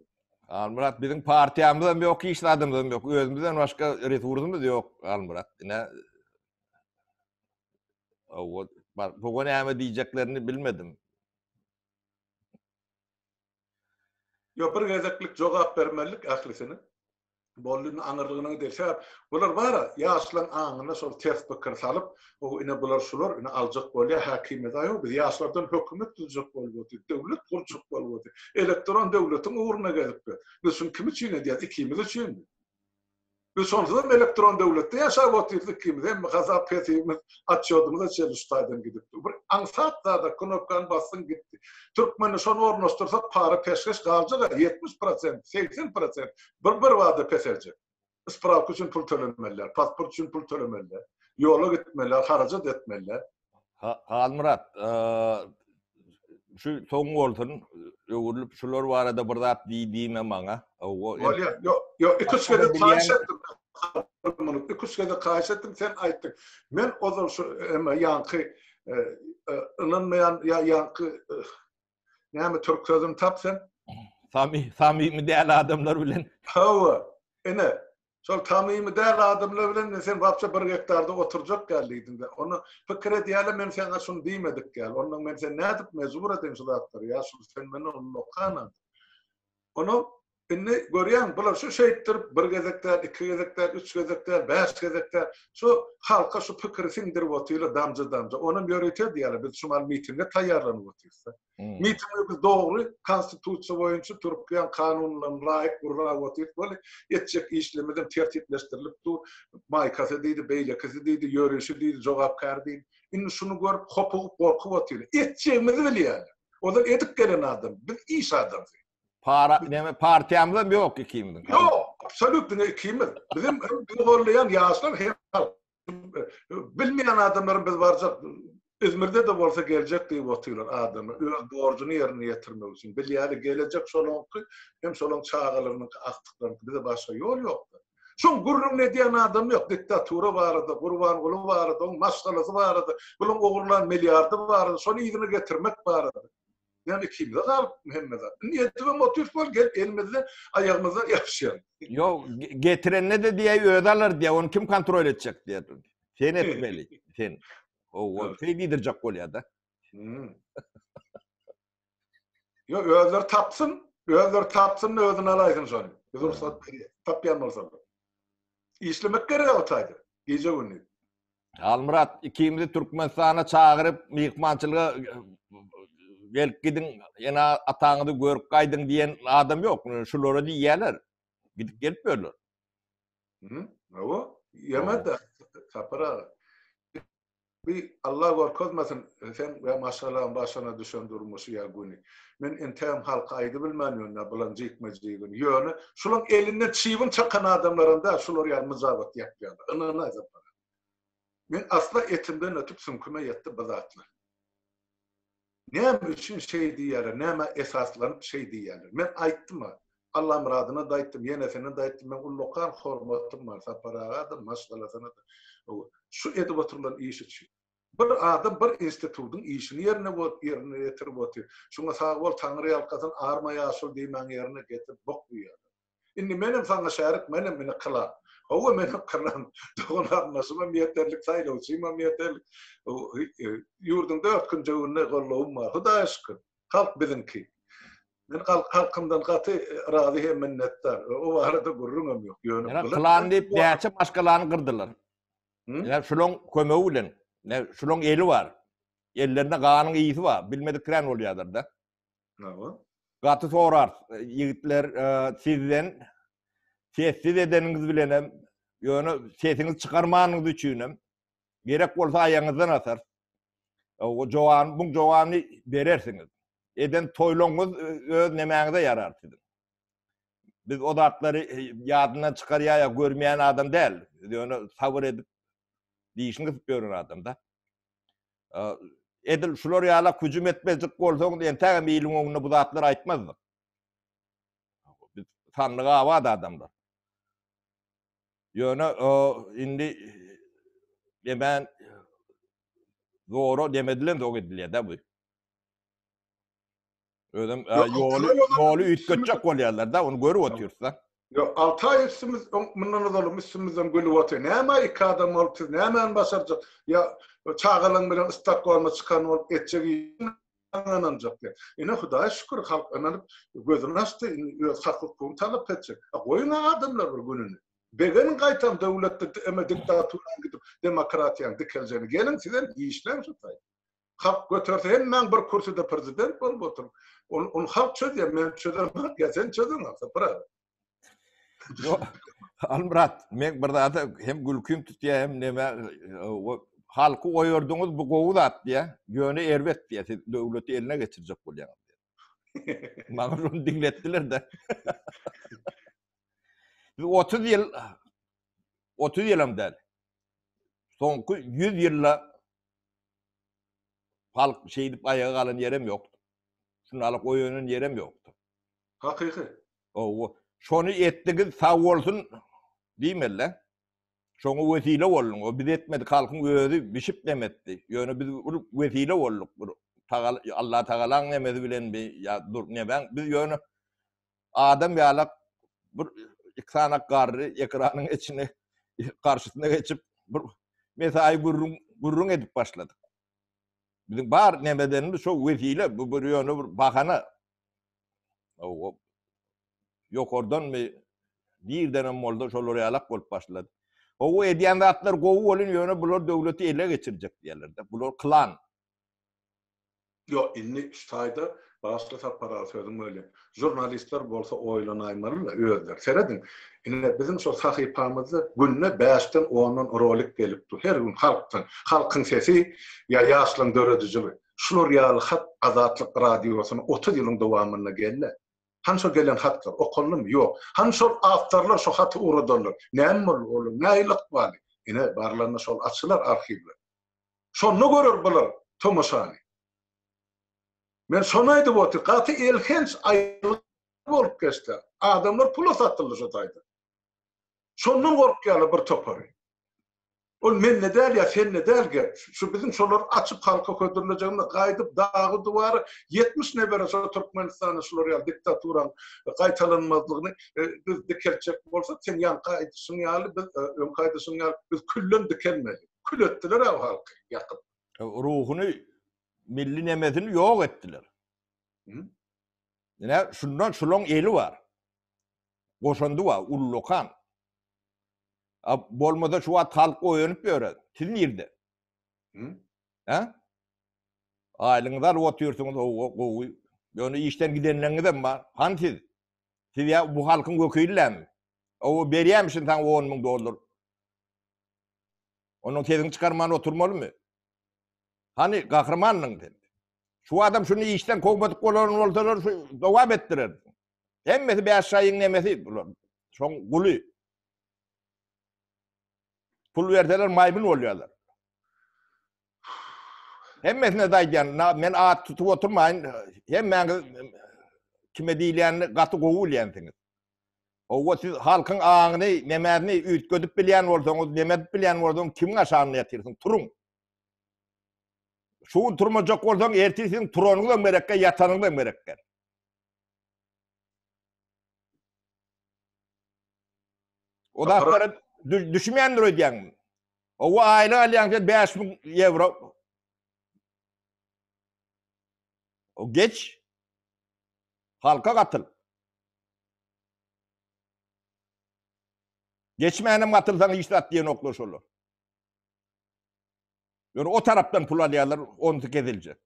S1: Halmyrat biziň partiýamyzam ýok, hiç zadymyzam ýok. Özümizden başga resursymyz ýok, Halmyrat. Ine Owa, buga näme diýjeklerini bilmedim.
S2: Ýok, bir gezeklik jogap bermelilik ählisine. Boldy indi aňyrlygyna gideýin. Sebäp bular bar-a, ýaşlaryň aňyna şol ters pikir salyp, o ine bular şular, ine aljak bolýar häkimiýeti. Aý, biz ýaşlardan hökümet düzjek bolup otyrys, döwlet gurjak bolup otyrys. Elektron döwletiň ugruna gezip biz. Biz şuny kim üçin edýäris? Ikimiz üçinmi? Biz şonsuzam elektron döwletde ýaşap otyrys ikimiz. Hemme hasap-hesibimiz, otçýodymyza çenli şu taýdan gidip dur. Bir aňsat zada knopkany basdyň gitdi. Türkmende şony ornaşdyrsak para-peşgeş galjak-a 70 prosent, 80 prosent bir bir bada peseljek. Sprawka üçin pul tölemeliler, pasport üçin pul tölemeliler, ýola gitmeliler, harajat etmeliler.
S1: Halmyrat, şu soň bolsun, öwrülip şular barada bir zat diý diýme maňa.
S2: Bolýar. Ýok, ýok, iki-üç gezek haýyş etdim. Muny iki-üç gezek haýyş etdim, sen aýtdyň. Men ozal şu eme ýaňky ynanmaýan ýa ýaňky näme türk sözüni tap sen?
S1: Sami, samimi däl adamlar bilen.
S2: Hawa, ine, Şol tamymy däl adamlar bilen sen wapşe bir gektarda oturjak ýaly diýdiňdä. Onda pikir edýäle men saňa şuny diýmedik ýaly. Onda men seni nädip mejbur edeýin şu zatlary ýaşuly sen menden ullakan adam. Onda indi görýäň bular şu şeýtdirip bir gezek däl, iki gezek däl, üç gezek däl, bäş gezek däl şu halka şu pikiri siňdirip otyrlar damja-damja. Onam ýörite edýärler biz şumal mitinge taýýarlanyp otyrys-da. Mitingi biz dogry konstitusiýa boýunça Türkiýäň kanunlaryna laýyk gurap otyrys weli etjek işlerimizem tertipleşdirilip dur. Maýkasy diýdi, beýlekisi diýdi, ýörişi diýdi, jogapkär diýdi. Indi şuny görüp hopugyp gorkup otyrlar. Etjegimizi bilýärler. Ozal edip gelen adam, biz iş adamsy.
S1: Para, näme partiýamyzam ýok ikimiziň.
S2: Ýok, absolýut diňe ikimiz. Bizim hem bizi gollaýan ýaşlar hem halk. Bilmeýän adamlaryň biz barjak Izmirde-de bolsa geljek diýip otyrlar adamlar. Öz borjuny ýerine ýetirmek üçin. Bilýärler gelejek şolaňky hem şolaň çagalarynyňky, agtyklarynyňky. Bize başga ýol ýok-da. Şoň gürrüňini edýän adam ýok. Diktatura barada, Gurbanguly barada, oň maşgalasy barada, bulaň ogurlan milliardy barada, şony yzyna getirmek barada. Ýani ikimize galypmy hemme zat. Indi edibem otyrys bol gel elimizden aýagymyzdan ýapyşýan.
S1: Ýok, getirende-de diýýär özi alar diýýär, ony kim kontrol etjek diýýär. Sen etmeli, sen. O sen diýdirjek bolýar-da.
S2: Hmm. Ýok, özleri tapsyn, özleri tapsyn, özüni alaýsyn şony. Biz rugsat berýäs, tapýan bolsalar. Işlemek gerek o taýda, gije-gündiz.
S1: Halmyrat ikimizi Türkmenistana çagyryp myhmançylyga gelip gidiň, ene ataňyzy görüp gaýdyň diýen adam ýok. Şulara diýýärler. Gidip gelip ýörler.
S2: Hı, hawa, ýemedi Sapar aga. Bir Allah görkezmesin sen we maşgalaň başyna düşen durmuşy ýa güni. Men entägem halka aýdybilmän ýörün bulan jikme-jigini. Ýöne şulaň elinden çybyn çakan adamlaram däl şular ýaly myjabat ýapýarlar. Ynanaý Sapar aga. Men asla etimden ötüp süňküme ýetdi bu zatlar. Näme üçin şeý diýýärler, nämä esaslanyp şeý diýýärler? Men aýtdym-a, Allamyradyna-da aýtdym, ýenesine-de aýtdym, meň ullakan hormatym bar Sapar aga-da, maşgalasyna-da. Şu edip oturylan iş üçin. Bir adam bir institutyň işini ýerine ýerine ýetirip otyr. Şuňa sag bol, Taňry ýalkasyn, arma ýaşuly diýmäň ýerine getirip bok diýýärler. Indi menem saňa şärik, menem ine kylan. Hawa, menem kylan. Dogan-garyndaşymam ýeterlik, saýlawçymam ýeterlik. Ýurduň dört künjeginde gollawym bar. Hudaýa şükür, halk biziňki. Men halkymdan gaty razy hem minnetdar. O barada gürrüňem ýok.
S1: Ýöne kylan diýip näçe maşgalany gyrdylar. Ýa şulaň kömegi bilen, ýa şulaň eli bar. Ellerinde ganyň ysy bar. Bilmedik kän bolýarlar-da.
S2: Hawa.
S1: Gaty sorarys, ýigitler, sizden sessiz edeniňiz bilenem, ýöne sesiňizi çykarmanyňyz üçinem, gerek bolsa aýagyňyzdan asarys. O jogabyny, buň jogabyny berersiňiz. Eden toýlaryňyz öz nemäňize ýarar siziň. Biz o zatlary ýadyndan çykarýar ýa görmeýän adam däl. Ýöne sabyr edip dişini gysyp ýören adam-da. Edil şular ýala hüjüm etmejek bolsaň, entägem iliň öňünde bu zatlary aýtmazdyk. Biz sandyga abat adamlar. Ýöne indi demän zora demedilen zok edilýär-de bu. Özem ýoly ýoly üýtgetjek bolýarlar-da, ony görüp otyrys-da.
S2: Ýok, 6 aý üstümiz, mundan ozalam üstümizden gülüp otyr. Näme iki adam bolup siz nämäni başarjak? Ýa çagalaň bilen Stokgolma çykan bolup etjek işiň ynanjak diýip. Ine Hudaýa şükür halk ynanyp gözüni açdy, indi öz hak-hukugyny talap etjek. A goýuň adamlar bir gününi. Begeniň gaýtam döwletde eme diktaturanyň gidip demokratiýanyň dikeljegini. Geliň sizem işläň şu taýda. Halk göterse hemmäň bir kürsüde prezident bolup oturyň. Ony ony halk çözýär, men çözemok, ýa sen çözeňok, Sapar aga.
S1: Ýok, Almyrat, men bir zada hem gülkim tutýar, hem neme, halky oýardyňyz, bu gowy zat diýýär, ýöne erbet diýýär, siz döwleti eline geçirjek bolýaňyz diýýär. Maňa şony diňletdiler-de. Biz 30 ýyl, 30 ýylam däl, soňky 100 ýylda Halk şeýdip aýaga galan ýerem ýokdy. Şunalyk oýanan ýerem ýokdy.
S2: Hakyky.
S1: Owo. Şony etdiňiz sag bolsun diýmeli. Şoňa wesile bolduň. O biz etmedik, halkyň özi bişip nem etdi. Ýöne biz bir wesile bolduk. Bir tagal Allah Tagalaň nemesi bilenmi ýa dur nemäň biz ýöne adam ýalak bir iki sany garry ekranyň içine garşysyna geçip bir mesaýy gürrüň gürrüň edip başladyk. Biziň bar nemedenimiz şo wesile, bu bir ýöne bir bahana. O ýokardanmy nirdenem bolsa şolar ýalak bolup başlady. Gowy edýän zatlar gowy bolun ýöne bular döwleti ele geçirjek diýerler-de. Bular klan.
S2: Ýok, indi şu taýda bagyşla Sapar aga sözüňi bölýän. Žurnalistler bolsa oýlanaýmaly-la özleri. Serediň, ine biziň şol sahypamyzda günde bäşden ondan rolik gelip dur. Her gün halkdan. Halkyň sesi ýa ýaşlaryň döredijiligi. Şular ýaly hat Azatlyk Radiosyna 30 ýylyň dowamynda geldi. Hany şol gelen hatlar? Okaldymy? Ýok. Hany şol awtorlar şo haty ugradanlar? Näme boldy olar? Nähili ykbaly? Ine, barlanda şol açylar arhiwler. Şonda görer bular tomaşany. Men şony aýdyp otyr, gaty elhenç aýyl bolup geçdi. Adamlar pula satyldy şo taýda. Şondan gorkýarlar bir topary. Ol mende däl ýa sende däl gep. Şu biziň şolary açyp halka hödürlejegimiz gaýdyp dagy duwary 70 nebere şo Türkmenistanda şular ýaly diktaturaň gaýtalanmazlygyny biz dikeltjek bolsak sen ýaňky aýdyşyň ýaly biz öňki aýdyşyň ýaly biz külden dikelmeli. Kül etdiler-ä halky ýakyp.
S1: Ruhuny, milli nemesini ýok etdiler. Ine, şundan şulaň eli bar. Goşandy bar, ullakan. A bolmasa şu wagt halk oýanyp ýörer. Siz nirde? Hä? Aýlygyňyzy alyp otyrsyňyz, owa, gowy. Ýöne işden gidenleriňizem bar. Hany siz? Siz ýa bu halkyň wekili dälmi? Owa, berýärmişin saňa 10 müň dollar. Onuň sesini çykarman oturmalymy? Hany gahrymanlyň sen? Şu adam şuny işden kowmadyk bolan bolsalar şu dowam etdirer. Hemmesi bäş şaýyň nemesi bular. Şoň guly. Pul berseler maýmyn bolýarlar. Hemmesine de aýdýan, men at tutup oturmaýyn. Hemmäňiz kime diýilýänini gaty gowy bilýänsiňiz. Owa siz halkyň aňyny, nemesini üýtgedip bilýän bolsaňyz, neme edip bilýän bolsaň, kimiň aşagynda ýatyrsyň? Turuň. Şu gün turmajak bolsaň, ertir siziň turanyňyzam gerekkä, ýatanyňyzam gerekkä. O zatlara düşünmeýändir öýdýäňmi? Owa aýlyk alýaň sen 5000 ýewro. O geç. Halka gatyl. Geçmänem gatylsaň hiç zat diýenoklar şolar. Ýöne o tarapdan pul alýarlar, onusy keziljek.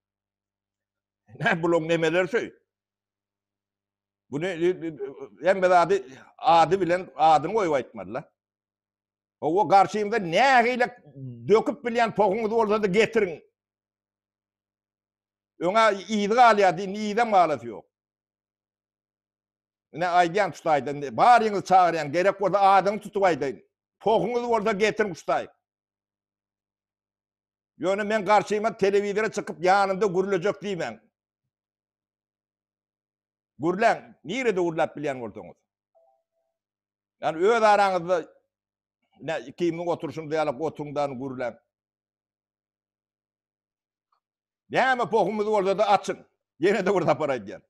S1: Nä bulaň nemeleri şöý. Bunu hemme zady ady bilen adyny goýup aýtmalylar. Owa garşymda nähili döküp bilýän pohuňyz bolsa-da getiriň. Öňa yzy galýardy, indi yzam galasy ýok. Ine aýdýan şu taýdan, baryňyzy çagyrýan, gerek bolsa adyňy tutup aýdaýyn. Pohuňyz bolsa getiriň şu taý. Ýöne men garşyma telewizora çykyp ýanymda gürlejek diýmäň. Gürläň, nirede gürläp bilýän bolsaňyz. Ýani öz araňyzda ne ikimiziň oturyşymyz ýaly oturyň-da gürläň. Näme pohumyz bolsa-da açyň. Ýene-de bir sapar aýdýan.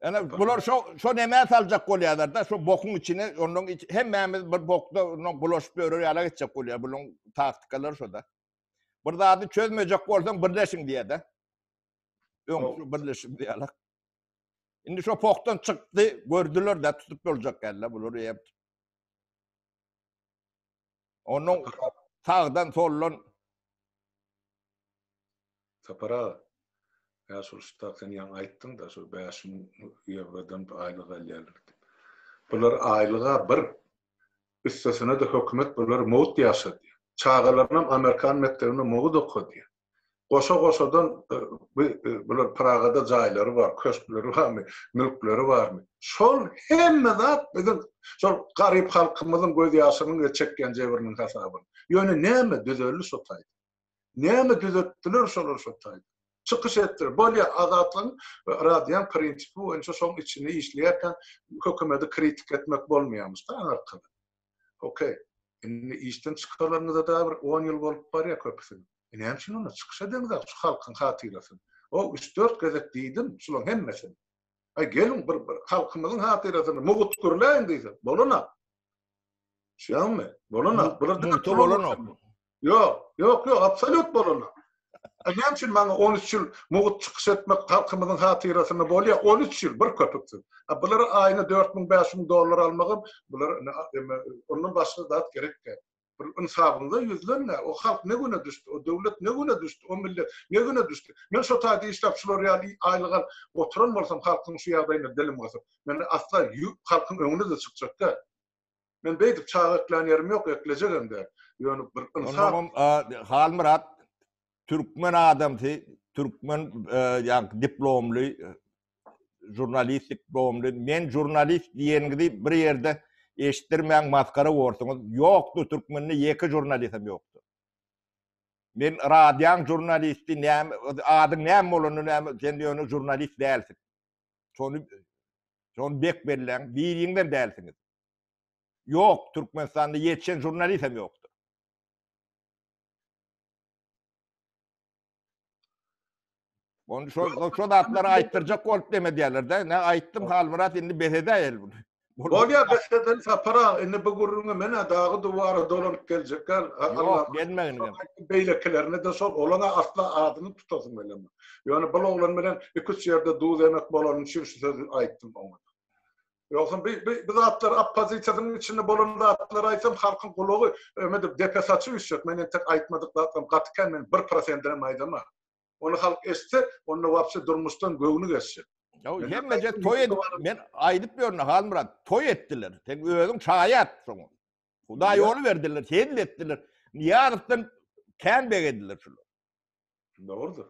S1: Ýani bular şo şo nämä saljak bolýarlar-da, şo bokuň içine, ondan hemmämiz bir bokda ondan bulaşyp ýörer ýaly etjek bolýar. Bularyň taktikalary şo-da. Bir zady çözmejek bolsaň birleşiň diýýär-de. Öň birleşiň diýýärler. Indi şo pokdan çykdy, gördüler-de tutup boljak geldi bular eýe. Ondan sagdan, soldan
S2: Sapar aga, ýa şol ştat sen ýaňy aýtdyň-da, şol 5000 ýewrodan aýlyk alýarlar diýip. Bular aýlyga bir, üstesine-de hökümet bulary mugt ýaşadýar. Çagalarynam amerikan mekdebinde mugt okadýar. Goşa-goşadan bu bular Pragada jaýlary bar, köşkleri barmy, mülkleri barmy? Şol hemme zat biziň şol garyp halkymyzyň gözýaşynyň we çekýän jebriniň hasabyna. Ýöne näme düzeldi şo taýda? Näme düzetdiler şolar şo taýda? Çykyş etdiler. Bolýar, Azatlygyň we Radioň prinsipi boýunça şoň içinde işleýärkäň hökümeti kritika etmek bolmaýarmyş-da aňyrkyny. Okey. Indi işden çykaranyňyza-da bir on ýyl bolup barýar köpüsiniň. E näme üçin onda çykyş edeňizok şu halkyň hatyrasyna? O üç-dört gezek diýdim şularyň hemmesine. Aý geliň bir bir halkymyzyň hatyrasyna mugt gürläýiň diýsem, bolanok. Düşýäňmi? Bolanok. Bular diňe
S1: Mugta bolanok.
S2: Ýok, ýok, ýok, absolýut bolanok. A näme üçin maňa 13 ýyl mugt çykyş etmek halkymyzyň hatyrasyna bolýar? 13 ýyl bir köpüksiz. A bulara aýyna 4000, 5000 dollar almagam bular ondan başga zat gerek däl. Bir ynsabyňyza ýüzlenme. O halk ne güne düşdi, o döwlet ne güne düşdi, o millet ne güne düşdi. Men şo taýda işläp şular ýaly aýlyk alyp oturan bolsam halkyň şu ýagdaýyna dilim gysyp, men asla halkyň öňüne-de çykjak däl. Men beýdip çaga eklän ýerim ýok, eklejegem däl. Ýöne bir
S1: ynsap. Onnoňam Halmyrat türkmen adamsy, türkmen ýaňky diplomly, žurnalist diplomly, men žurnalist diýeniňizi bir ýerde eşitdirmäň masgara borsuňyz. Ýokdy türkmende ýeke žurnalistem ýokdy. Men radioň žurnalisti näme, adyň näme bolanda näme, sen ýöne žurnalist dälsiň. Şony şony bek belläň, biriňizem dälsiňiz. Ýok, Türkmenistanda ýetişen žurnalist hem ýokdur. Onu şo şo zatlary aýtdyrjak bolup deme diýerler-de. Ne aýtdym Halmyrat indi bes edäýeli bunu.
S2: Bolýar bes edeli Sapar aga indi bu gürrüňe men-ä dagy duwara dolanyp geljek däl.
S1: Ýok, gelmegin.
S2: Beýlekilerine-de şol olaň-a asla adyny tutasym gelenok. Ýöne bul oglan bilen iki-üç ýerde duz emek bolany üçin şu sözi aýtdym oňa. Ýogsam bi bi bi zatlar oppozisiýasynyň içinde bolan zatlary aýtsam halkyň gulagy öme edip depe saçy üýşjek. Men entek aýtmadyk zatlarym gaty kän men bir prosentinem aýdamok. Ony halk eşitse, onda wapşe durmuşdan göwni geçjek.
S1: Ýa hemmeje toý edip, men aýdyp ýörün Halmyrat, toý etdiler. Sen özüň şaýat şoňa. Hudaý ýoly berdiler, hezil etdiler. Nyýazowdan kän begediler şular.
S2: Dogrudyr.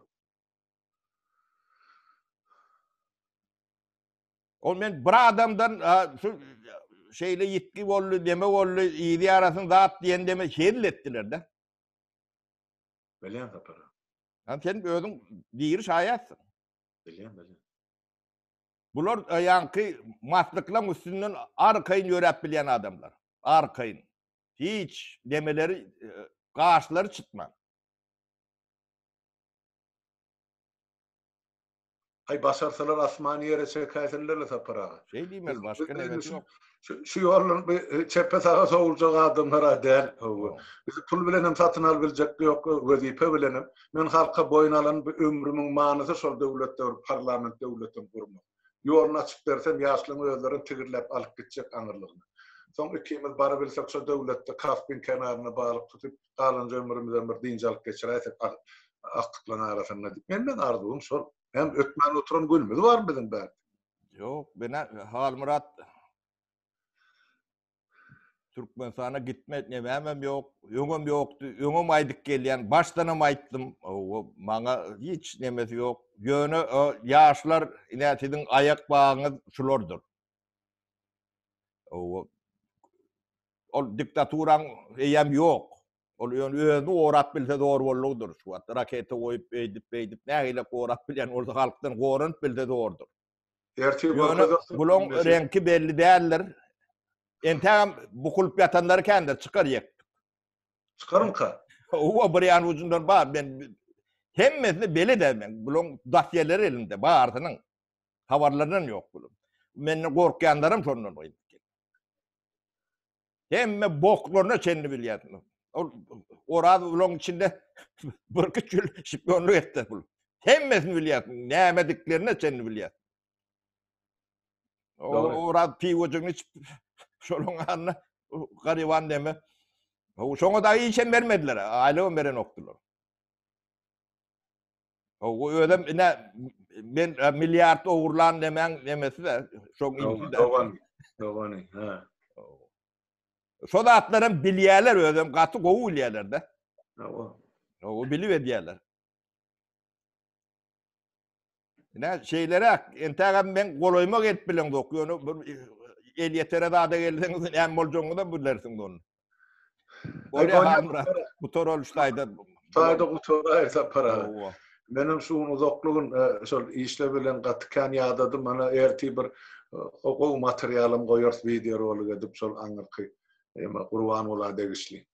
S1: Ol men bir adamdan şu şeýle ýitgi boldy, deme boldy, yzy ýarasyn zat diýen deme hezil etdiler-de.
S2: Bilýän Sapar.
S1: Ha sen özüň diri şaýatsyň.
S2: Bilýän, bilýän.
S1: Bular e, ýaňky maslyklaň üstünden arkaýyn ýöräp bilýän adamlar. Arkaýyn. Hiç demeleri, e, gaşlary çytman.
S2: Aý başarsalar asmany ýere çekäýsinler-le Sapar aga.
S1: Şeý diýmeli, başga nemesi ýok.
S2: Şu ýoldan bir çepe saga sowuljak adamlar-a däl. Hawa. Bizi pul bilenem satyn alyp biljek ýok, wezipe bilenem. Men halka boýun alan bu ömrümiň manysy şol döwletde bir parlament döwletini gurmak. Ýoluny açyp bersem ýaşlaryň özlerini tigirläp alyp gitjek aňyrlygyna. Soň ikimiz barabilsek şo döwletde Kaspiň kenarynda balyk tutup, galanja ömrümizem bir dynç alyp geçiräýsek agtyklaň arasynda diýip. Menden arzuwym şol. Hem ötmän oturan günümiz barmy biziň bärde?
S1: Ýok, men Halmyrat Türkmenistana gitme nemämem ýok, öňem ýokdy, öňem aýdyp gelýän, başdanam aýtdym, maňa hiç nemesi ýok. Ýöne ýaşlar, ine siziň aýak bagyňyz şulardyr. Ol diktaturaň eýýäm ýok. Ol ýöne özüni gorap bilse zor boldugydyr. Şu wagt raketa goýup, eýdip, beýdip, nähili gorap bilýän bolsa halkdan goranyp bilse zordur.
S2: Ertir
S1: Ýöne bulaň reňki belli däldir. Entägem bukulyp ýatanlary kändir, çykar ýek.
S2: Çykarmyka?
S1: Owa bir ýan ujundan bar. Men hemmesini bele men. Bulaň dosýeleri elimde, barsynyň. Habarlaryndan ýok bulaň. Menden gorkýanlaram şondan. Hemme boklaryna çenli bilýär. Ol Oraz bulaň içinde bir üç ýyl şpionlyk etdi bul. Hemmesini bilýär. Nämediklerine çenli bilýär. Oraz piwojygyny içip şolaň anyna gariban deme. Şoňa da işem bermediler. Aýlygam berenokdylar. O özem ine men e, milliard ogurlan demäň nemesi de şoň
S2: inisi de. Dogany, dogany, ha.
S1: Şo zatlaram bilýärler özem gaty gowy bilýärler de.
S2: Hawa.
S1: O bilip edýärler. Ine şeýleräk, entägem men golaýyma gelip bileňzok, ýöne bir elýetere zada gelseňiz näme boljagyňyzam bilersiňiz ony. Bolýar Halmyrat, gutaraly şu taýda.
S2: Taýda gutaraý Sapar aga. Menem şu gün uzakly gün e, şol işle bilen gaty kän ýadadym. Mana ertir bir e, gowy materialam goýarys wideo rolik edip şol aňyrky ema Gurbangula degişli.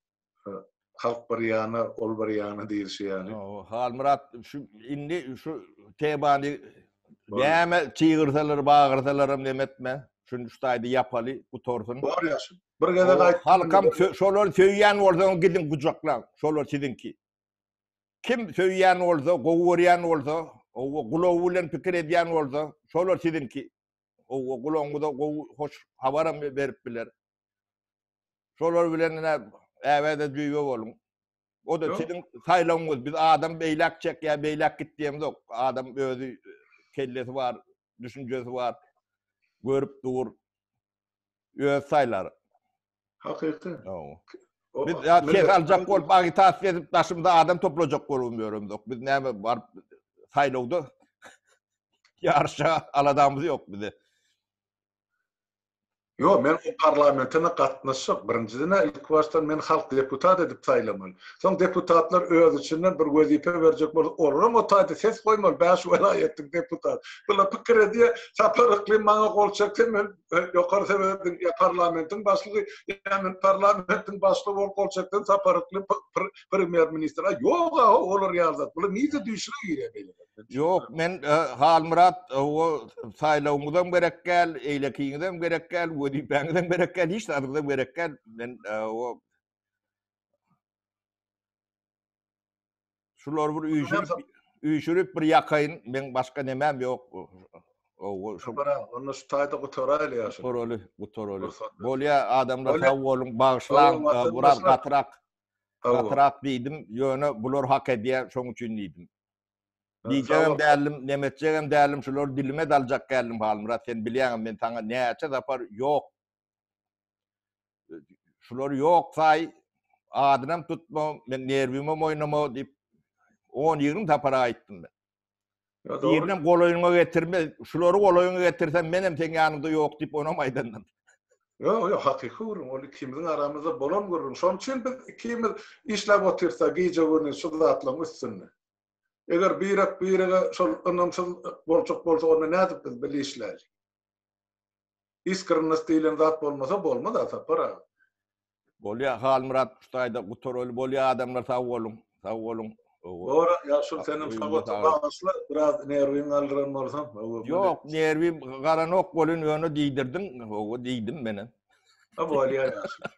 S2: Halk bir ýana, ol bir ýana diýilşi ýaly.
S1: Halmyrat şu indi şu temany näme çygyrsalar, bagyrsalaram neme etme. Şuny şu taýda ýapaly, gutarsyn.
S2: Bor ýaşy. Bir gezek aýtdym.
S1: Halkam şolary söýýän bolsaň gidiň gujaklaň. Şolar siziňki. Kim söýýän bolsa, gowy görýän bolsa, owa gulagy bilen pikir edýän bolsa, şolar siziňki. Owa gulagyňyza gowy hoş habaram berip biler. Şolar bilen ine äbede düýbe boluň. O da siziň saýlawyňyz. Biz adam beýläk çek ýa beýläk git diýemzok. Adam özi kellesi bar, düşünjesi bar. Görüp dur. Öz saýlar.
S2: Hakyky.
S1: Biz ýa ses aljak bolup agitasiýa edip daşymyza adam toplajak bolup ýöremzok. Biz näme baryp saýlawda ýaryşa aladamyz ýok bize.
S2: Ýok, men o parlamentine gatnaşjak. Birinjiden-ä ilki başdan meni halk deputat edip saýlamaly. Soň deputatlar öz içinden bir wezipe berjek bolsa, olaram o taýda ses goýmaly, bäş welaýatyň deputaty. Bular pikir edýär, Sapar Yklym maňa gol çekse, men ýokary sebediň ýa parlamentiň başlygy, ýa men parlamentiň başlygy bolup gol çeksem, Sapar Yklym premýer-ministr. A ýog-a olar ýaly zat. Bular nirede düýşüne girýär beýle zat?
S1: Ýok, men e, Halmyrat o saýlawyňyzam gerek däl, eýlekiňizem gerek däl, wezipäňizem gerek däl, hiç zadyňyzam gerek däl. Men e, o Şulary bir üýşürip, üýşürip bir ýakaýyn, men başga nemäm ýok.
S2: O şu Onda şu taýda gutaraýly
S1: ýaşa. Gutaraly, gutaraly. Bolýa adamlar sag boluň, bagyşlaň, biraz gatyrak. Gatyrak diýdim, ýöne bular hak edýär, şoň üçin diýdim. Diýjegem däldim, neme etjegem däldim, şulary dilime daljak geldim Halmyrat, sen bilýäňem men saňa näçe sapar ýok. Şulary ýok saý, adynam tutma, men nerwimem oýnama diýip 10-20 sapar aýtdym men. Birinem golaýyňa getirme, şulary golaýyňa getirsem menem seň ýanyňda ýok diýip onam aýdandym.
S2: Ýok, ýok, hakyky gürrüň, ol ikimiziň aramyzda bolan gürrüň. Şonuň üçin biz ikimiz işläp otyrsa gije-gündiz şu zatlaryň üstünde. Eger birek-birege şol ynamsyz boljak bolsa onda nädip biz bile işläli? Iskrennost diýlen zat bolmasa bolmaz-a Sapar aga.
S1: Bolýa Halmyrat şu taýda gutaraly bolýa adamlar sag boluň sag boluň.
S2: Bora ýaşul senem sag otur bagyşla biraz nerwiňi galdyran bolsam.
S1: Ýok nerwim garanok welin ýöne diýdirdiň hawa diýdim menem.
S2: Ha bolýa ýaşul.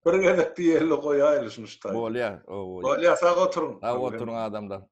S2: Bir gezek diýeli goýaýly şuny şu taýda.
S1: Bolýa.
S2: Bolýa sag oturyň.
S1: Sag oturyň adamlar.